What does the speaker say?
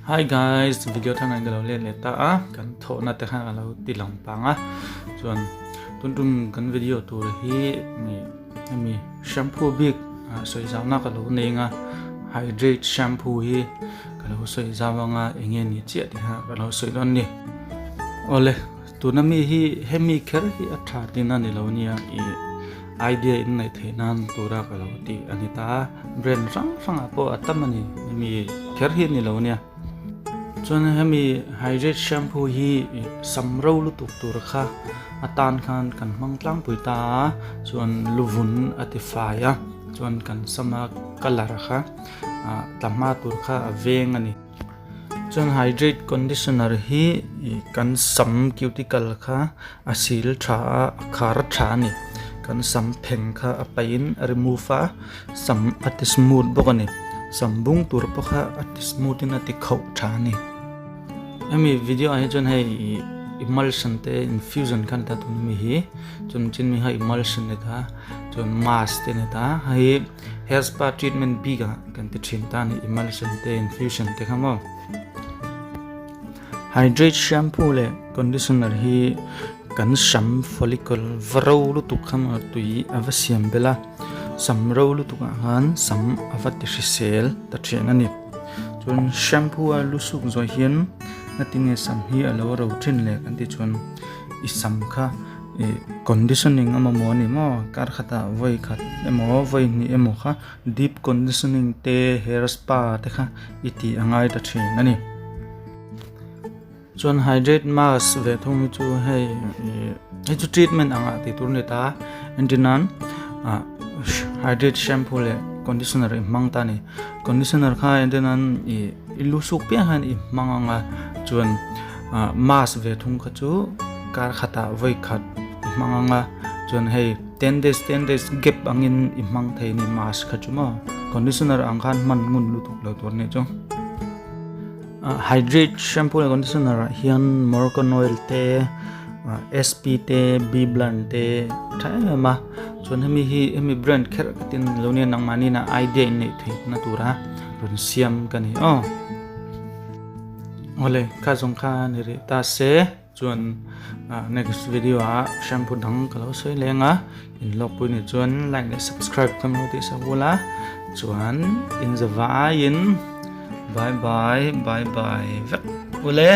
Hi guys, video thang an ka lo let leh ta a, kan thawhna te kha ka lo ti lang pang a, chuan tun tum kan video tur hi hemi shampoo bik sawi zau na ka lo nei anga hydrate shampoo hi ka lo sawi zau anga eng nge ni chiah tih kha ka lo sawi dawn a ni. Awle tuna mi hi hemi kher hi a tha tin a ni lo nia ih idea in ngaih theih nan tura ka lo tih a ni ta a brand hrang hrangah pawh a tam a ni hemi kher hi a ni lo nia chuan hemi hydrate shampoo hi sam ro lutuk tur kha atan khan kan hmang tlangpui ta a chuan luvun a ti fai a chuan kan sama colour kha ah tla hma tur kha a veng a ni. Chuan hydrate conditioner hi kan sam cuticle kha a sil tha a a khar tha a ni kan sam pheng kha a paih in a remove a sam a ti smooth bawk a ni sam bung tur pawh kha a ti smooth in a ti khauh tha a ni hemi video ah hi chuan hei emulsion te infusion kha ani ta tun ami hi chuan chin mi kha emulsion ani ta chuan mask te ani ta hei. Hair spa treatment bik ah kan ti thin ta ni emulsion te infusion te kha maw. Hydrate shampoo leh conditioner hi kan sam follicle va ro lutuk kha maw tui a va siam bel a, sam ro lutuk ah khan sam a va ti hrisel ta thin a ni. Chuan shampoo a lu suk zawh hian ngatinge sam hi a lo ro thin le kan tih chuan i sam kha Ih conditioning a mamawh a ni maw kar khatah vawi khat emaw vawi hnih emaw kha deep conditioning te hair spa te kha i tih a ngai ta thin a ni. Chuan hydrate mask ve thung hi chu hei ih hei chu treatment angah tih tur a ni ta entir nan ah hydrate shampoo leh conditioner i hmang ta a ni. Conditioner kha entir nan ih i lu suk piang hian i hmang ang a chuan ah mask ve thung kha chu kar khatah vawi khat i hmang ang a chuan hei ten days ten days gap angin i hmang thei a ni mask kha chu maw conditioner ang khan hman ngun lutuk lo tur a nih chu ah hydrate shampoo leh conditioner ah hian moroccan oil te ah sp te b blend te a tha em em a chuan hemi hi hemi brand kher ka tin lo nia nangmahni ina idea in neih theih na tura rawn siam ka ni aw. Awle kha zawng kha ni rih ta se chuan next video ah shampoo dang ka lo sawi leng a in lawk pui ni chuan like leh subscribe ka hmu tih sa bula chuan in za vaiin bye bye bye bye vek ule.